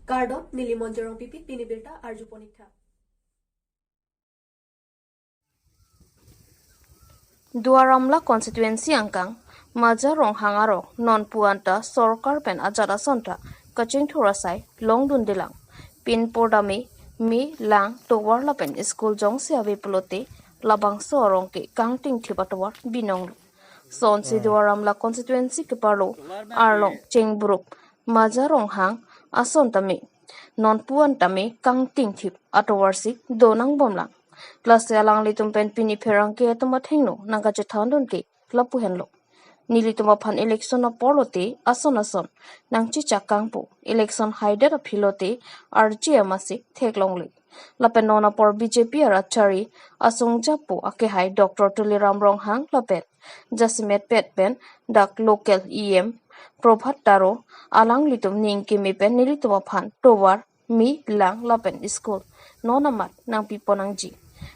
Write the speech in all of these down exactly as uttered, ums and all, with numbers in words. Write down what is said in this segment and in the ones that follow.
Kardom, neli Monjorong Pipi, pini birta arju ponik tha. Duar Amla constituency angkang Maja Ronghang arong nonpu anta sorkar pen ajat ason ta kachingthur asai longdundelang. Pinpur dame me, lang, tovar lapen school jongsi ave pulote labangso arong ke kangtingthip atovar binonglo. Sonsi Duar Amla constituency keparlo arlong Chengbrup, Maja Ronghang ason tame nonpu an tame kangtingthip atovarsi donangbomlang. Lasi alanglitum pen pini pherangke atum athengno nangkachethandun ke lapu henlo. Nelitum aphan election apor lote ason ason nangchechak kangpo, election haidet aphi lote arje amasi theklongle. Lapen non apor B J P arat chari asong japo akehai Doctor Tuliram Ronghang lapen jasemet pet pen dak local E M Prabhat Taro alanglitum ning keme pen nelitum aphan tovar, me, lang lapen school non amat nangpiponangji.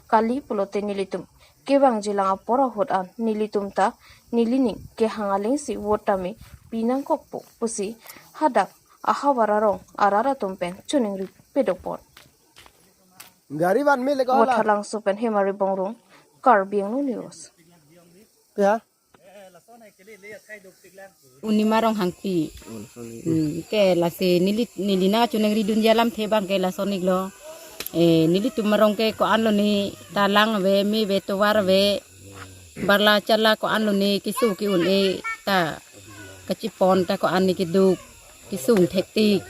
Kali pulote nelitum kevangjilang apor ahut an nelitum ta nelining kehang alingsi vote tame pinangkokpo pusi hadak ahavar arong arat atum pen choningri pedopon. Gari van me le ko Vote la. Halangso pen Hemari Bongrung, Karbi Anglong News. Ya. Unima Ronghangpi. Hmm, ke lasi neli, neli nangchoningridunji alamthe abang ke lason iklo. Eh, nelitum arong ke ko-anlo ne, ta lang ave, me ave, tovar ave, barla charla ko-anlo ne, keso ke-un-e ta kachepon ta ko-an ne keduk, kesung thektik.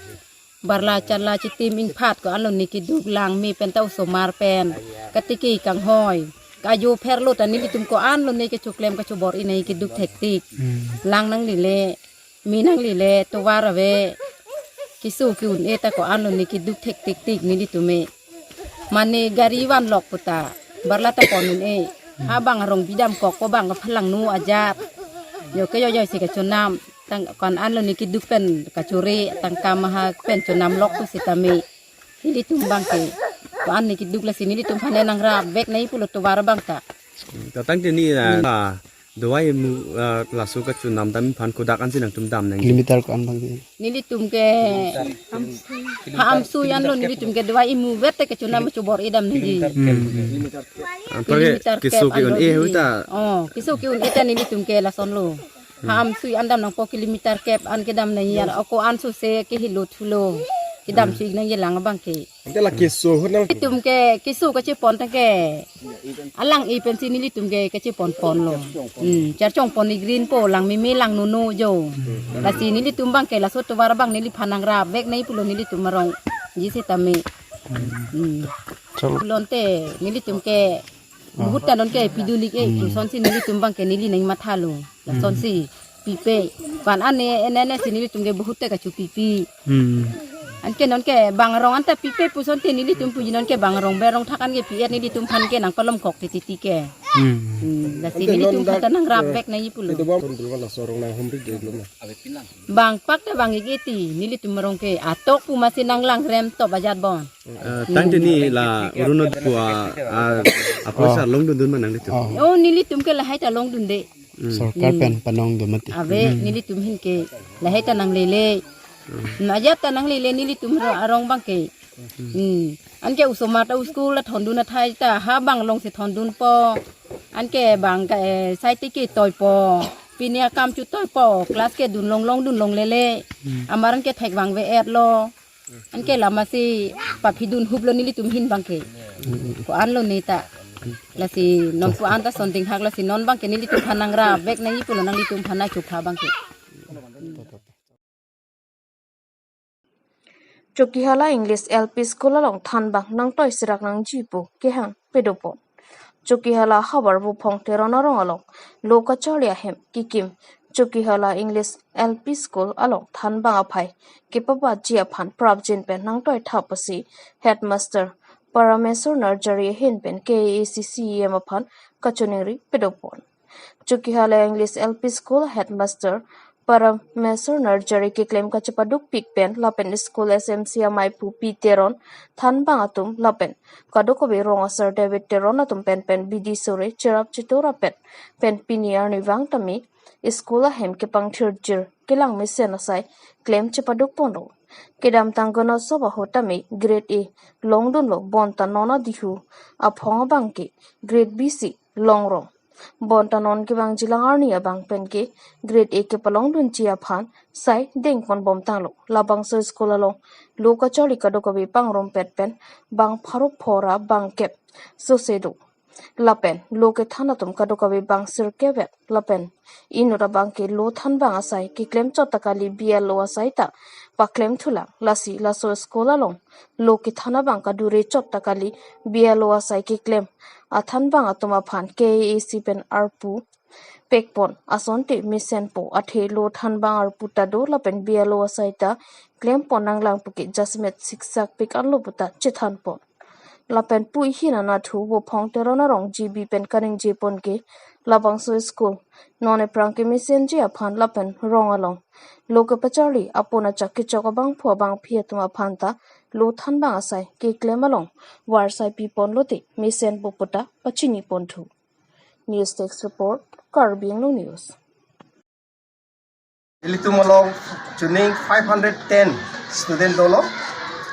Barla charla chitim ingphat ko-anlo ne keduk, lang me pen ta osomar pen katiki kanghoi. Kajo pherlo ta nelitum ko-anlo ne kechoklem kachobor-i nangji keduk thektik. Hmm. Lang nanglele, me nanglele, tovar ave, keso ke-un-e ta ko-anlo ne keduk thektiktik nelitum me. Mane gari vanlok puta barla ta pon-un-e. Abang arong bidamkokpo abang kaphalangno ajat. Yo ke yo yo si kachonam. Tang ko-anlo ne keduk pen kachore, tangka maha pen chonamlok tu sitame. Nelitum abang ke ko-an ne keduk lasi nelitum aphan nangrapvek nangji pulo tovar abang ta. Hmm, ta tangte ne la, Hmm. la, dovai mu, ah, laso kachonam dam aphan kodak ansi nangtum dam nangji. Kilometer ko-an abang ke? Nelitum ke ha amsui anlo nelitum ke dovai imu vette kachonam chobor-i dam nangji. Hmm, hmm. Anto ke Kilometer keso kep ke-un-e anlo hui ta. Oh, keso ke-un-e ta nelitum ke lasonlo. Ha amsui an dam nangpo, kilometer kep an kedam nangji, ako an sose kehilo thulo. Kedam Hmm. sui nangji lang abang ke. Ante la keso ahut nang. Nelitum ke keso kachepon ta ke alang-e pensi nelitum ke kacheponponlo. Hmm, charchongpon-i grinpo, lang meme lang nono jo. Lasi nelitum abang ke laso tovar abang neliphan nangrapvek nangji pulo nelitum arongji sitame. Hmm. Chalo. Pulote nelitum ke Ah. Bahut ta nonke pidun-ik e, Hmm. lasonsi nelitum abang ke neli nangmathalo. Lasonsi pipe. Ko-an ane, ene, ene si nelitum ke bahut ta kachopipe. Hmm. Anke nonke bang arong anta pipe puson te nelitum puji nonke bang arong berong thak anke pi-et nelitum aphan ke nangpalomkok titi ke. Hmm. Hmm. Lasi Ante nelitum non dak, aphan ta nangrapvek eh, nangji pulo. Itu bang, laso arong nanghumri dolo ma. Bang pak ta bang-ik e ti, nelitum arong ke atok pu masi nanglangrem top ajat bon. Eh, tangte ne la Orunodoi pu a, a, apor Oh. sa longdundun ma nanglitum? Oh. Oh, nelitum ke lahai ta longdunde. Hmm. Sorkar Hmm. pen panongdun mati. Ave, Hmm. nelitum ahin ke lahai ta nanglele. Hmm. Na ajat ta nanglele nelitum ro-, arong abang ke. Hmm. Anke osomar ta school la thondun athai ta ha bang alongsi thondunpo. Anke bang ke, eh, sai tiki toipo. Pini akam chu toipo. Class kedun long longdun longlele. Hmm. Amar anke thekvang ve-etlo. Anke la masi paphidun huplo nelitum ahin abang ke. Hmm. Ko-anlo ne ta. Lasi non ko-an ta sonding hak lasi non abang ke nelitum aphan nangrapvek nangji pulo nanglitum aphan nangchupha abang ke. Chokihola English L P School along thanbang nangtoi serak nangji pu kehang pedopon. Chokihola havar Buphong Teron arong along lo kacharli ahem kekim Chokihola English L P School along thanbang aphai kepabatji aphan prapjin pen nangtoi thap pusi Headmaster Parameswar Narjari ahin pen K A A C C E M aphan kachoningri pedopon. Chokihola English L P School Headmaster Parameswar Narjari keklem kachepadukpik pen lapen school S M C amei pu P Teron, thanbang atum lapen kadokave rong asar David Teron atum pen pen bidi sore cherap chetur apet pen pini arnivang tame school ahem kepangthirjir kelang mesen asai klem chepadukponlo. Kedamtang Ganesh Utsav ahut tame grade A longdunlo, bonta non adihu aphong abang ke grade B si longrong. Bonta non kevangjilang arni abang pen ke grade A kepalongdunji aphan sai dengpon bomtanglo. Labangso school along lo kacharli kadokave pangrumpet pen bang pharo phora bangkep sose do. Lapen lo kethan atum kadokave bang sirkep vet. Lapen inut abang ke lo thanbang asai keklem chot ta kali, B L O asai ta paklem thulang. Lasi laso school along lo kethan abang kadure chot ta kali, B L O asai keklem athanbang atum aphan K A A C pen arpu pekpon asonte mesenpo, athe lo thanbang arpu ta do lapen B L O asai ta klempon nanglang puke jasemet siksak pik arlo puta chethanpon. Lapen pu ihin anatthu Vophong Teron arong G B pen kaningjepon ke labangso school non ephrang kemesenji aphan lapen rong along lo kepacharli apun achak kechok abangphu abangphi atum aphan ta lo thanbang asai keklem along varsai pipon lote mesenpo puta pachinipon thu. News Desk Report, Karbi Anglong News. Ilitum along chuning five hundred ten student dolo,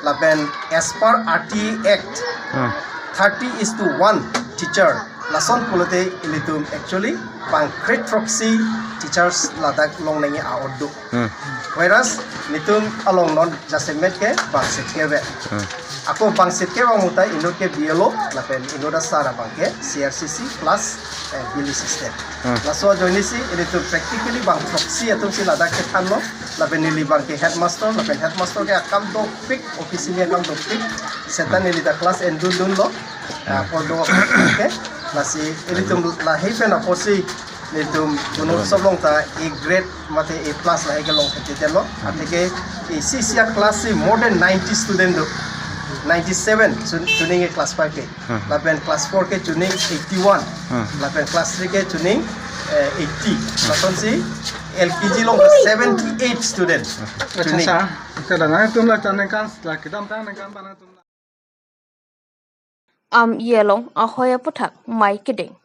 lapen as per R T I Act, Hmm. thirty is to one teacher. Lason pulote ilitum actually bang kre throksi teachers ladak longnangji a-ot do. Hmm. Whereas nelitum along non jasemet ke bang sitke ave. Hmm. Ako bang sitke abang muta inut ke B L O, lapen inut asar abang ke C R C C plus, eh, bill system. Hmm. Laso ajoine si ilitum practically bang throksi atum si ladak kethanlo, lapen neli abang ke headmaster, lapen headmaster ke akam dopik, officially akam dopik. Seta neli ta class endundunlo, ah, Hmm. por do ke. Lasi ilitum lahei pen apotsi nelitum Gunotsav along ta A grade mate A plus lahei kelong kete lo. Athe ke isi isi a-class si more than ninety student do. Ninety-seven chun-, chuning ke class five ke. Hmm. Lapen class four ke chuning eighty-one. Hmm. Lapen class three ke chuning, eh, eighty. Lasonsi L K G along ke seventy-eight student. Acha, chuning. Sir. Ito lang, nangtum la chan nangkan, la kedamtang nangkan ba nangtum la. Am-i along ahoi aputhak mei kedeng.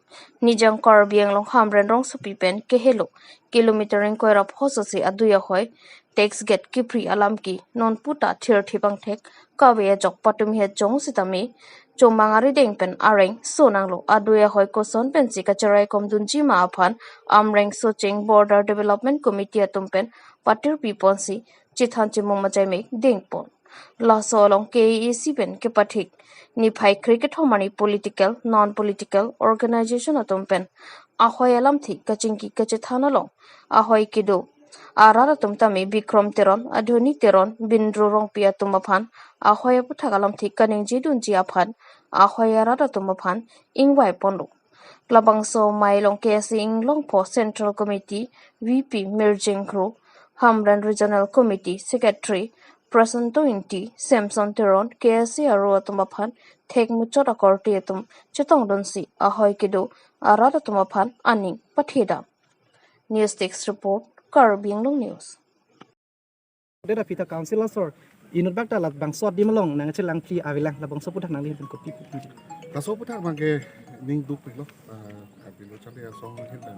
Nijang Karbi Anglong Hamren rongsopi pen kehelo kilometer ingkoi ra pho sose adui ahoi tax gate kepri alam ke non puta thirthip angthek kave ajok patum het jong sitame chomang arideng pen areng so nanglo. Adui ahoi koson pensi kacherai komdunji ma aphan Amreng Socheng Border Development Committee atum pen patirpi ponsi chethan chemum ajai mek dengpon. Laso along K A A C pen kepathik niphai kre kethom arni political, non-political organization atum pen ahoi alamthe kachingki kachethan along ahoi kedo arat atum tame Bikrom Teron, Adhoni Teron, Bindro Rongpi atum aphan ahoi aputhak alamthe kaningjedunji aphan ahoi arat atum aphan ingvaiponlo. Labangso mei along K S A Inglongpho Central Committee V P Mirjeng Kro, Hamren Regional Committee Secretary Prasanto Ingti, Samson Teron, K S A aro atum aphan thekmuchot akorte atum chetongdunsi ahoi kedo arat atum aphan aning pathedam. News Desk Report, Karbi Anglong News. Data pita council asor inut bak ta labangso adim along nangchelangphli avelang, labangso aputhak nangli pen kopi kopi. Laso aputhak abang ke ning dukpiklo, ah, Karbi Lo Charli Asong ahin pen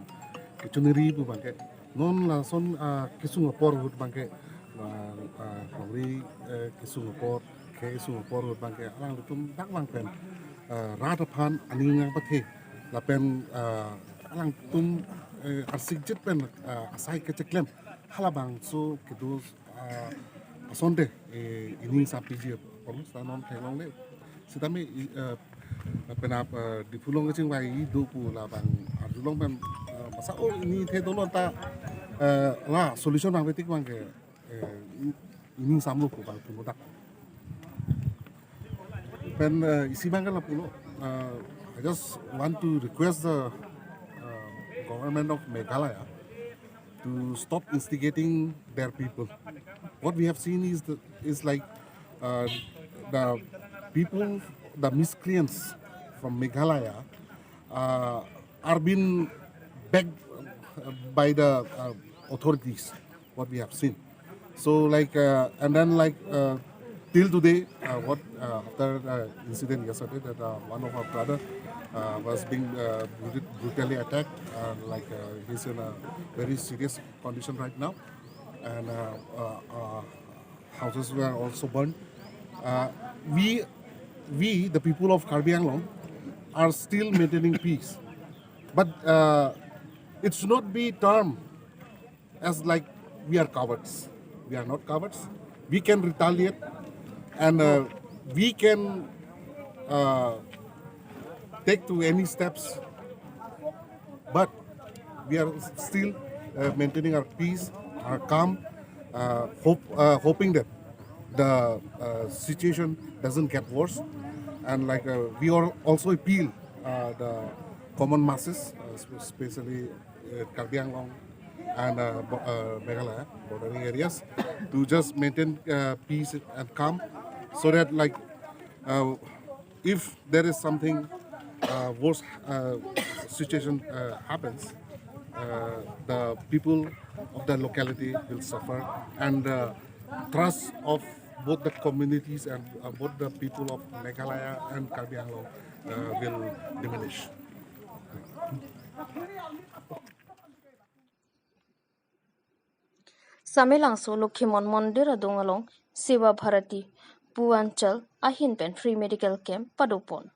kechunri pu abang ke non lason, ah, kesung apor ahut abang ke, ah, ah, longri, eh, kesung apor, khei kesung apor ahut abang ke alanglitum dak abang pen, ah, rat aphan aning nangpathe lapen, ah, alangtum, eh, arsikjit pen, ah, asai kecheklem halabangso kedo, ah, asonte, eh, ining sampiji apor seta non theklongle. Sitame, i, eh, penap, eh, Diphu along kachingvai do pu labang arjulong pen, eh, masa o ini the dolo ta, eh, la solution abang betik abang ke, eh, i-, ining samlo pu abang pulo dak. Pen, eh, isi abang ke lapulo, eh, I just want to request the, eh, government of Meghalaya to stop instigating their people. What we have seen is the, is like, uh, the people, the miscreants from Meghalaya, uh, are being begged, uh, by the, uh, authorities. What we have seen. So, like, uh, and then, like, uh, till today, uh, what, uh, after the incident yesterday, that, uh, one of our brother, uh, was being, uh, brutally attacked, uh, like, uh, he's in a very serious condition right now, and, uh, uh, uh, Houses were also burned. Uh, we, we, the people of Karbi Anglong, are still maintaining peace. But uh, it should not be termed as like we are cowards. We are not cowards. We can retaliate, and uh, we can uh, take to any steps. But we are still uh, maintaining our peace, our calm, uh, hope, uh, hoping that the uh, situation doesn't get worse. And like uh, we are also appeal uh, the common masses, uh, sp- especially uh, Karbi Anglong and uh, bo- uh, Meghalaya bordering areas, to just maintain uh, peace and calm, so that like uh, if there is something uh, worse uh, situation uh, happens, uh, the people of the locality will suffer, and the trust of both the communities and uh, both the people of Meghalaya and Karbi Anglong uh, will diminish. Samelangso Lokhimon Mondir adung along Seva Bharati Pu Anchal ahin pen free medical camp padopon.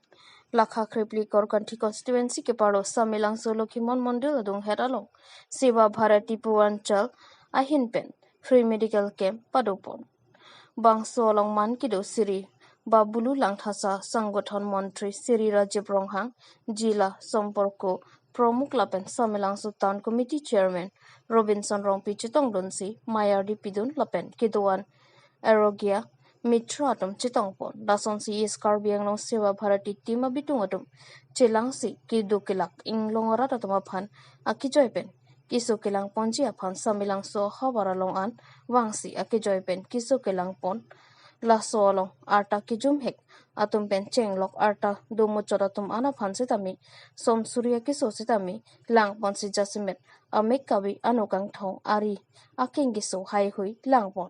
Lakha Kripli Korkanthi constituency keparo Samelangso Lokhimon Mondir adung het along Seva Bharati Pu Anchal ahin pen free medical camp padopon. Bangso along man kedo Shri Babulu Langthasa, Sangothon Montri Shri Rajiv Ronghang, Jila Somporko Promukh lapen Samelangso Town Committee Chairman Robinson Rongpi chetongdunsi mayardi pidun lapen kedo-an Arogya Mitra atum chetongpon. Lasonsi East Karbi Anglong Seva Bharati team abitung atum chelangsi kedo kelak inglong arat atum aphan akejoi pen keso kelangponji aphan Samelangso ahavar along an vangsi akejoi pen keso kelangpon. Laso along arta kejumhek atum pen chenglok arta domuchot atum an aphan sitame som suri akeso sitame langponsi jasemet amek kave ano kangthong ari akeng keso haihui langpon.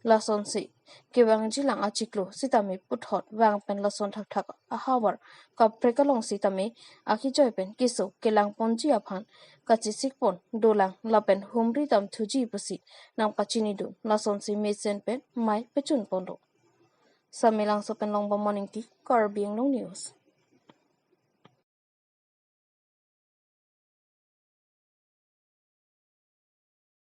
Lasonsi kevangjilang achiklo sitame puthot vang pen lason thakthak ahavar kaprek along sitame akejoi pen keso kelangponji aphan kachesikpon dolang lapen humri damthuji pusi nangpachinidun. Lasonsi mesen pen mai pechunponlo. Samelangso pen Longbom Moningti, Karbi Anglong News.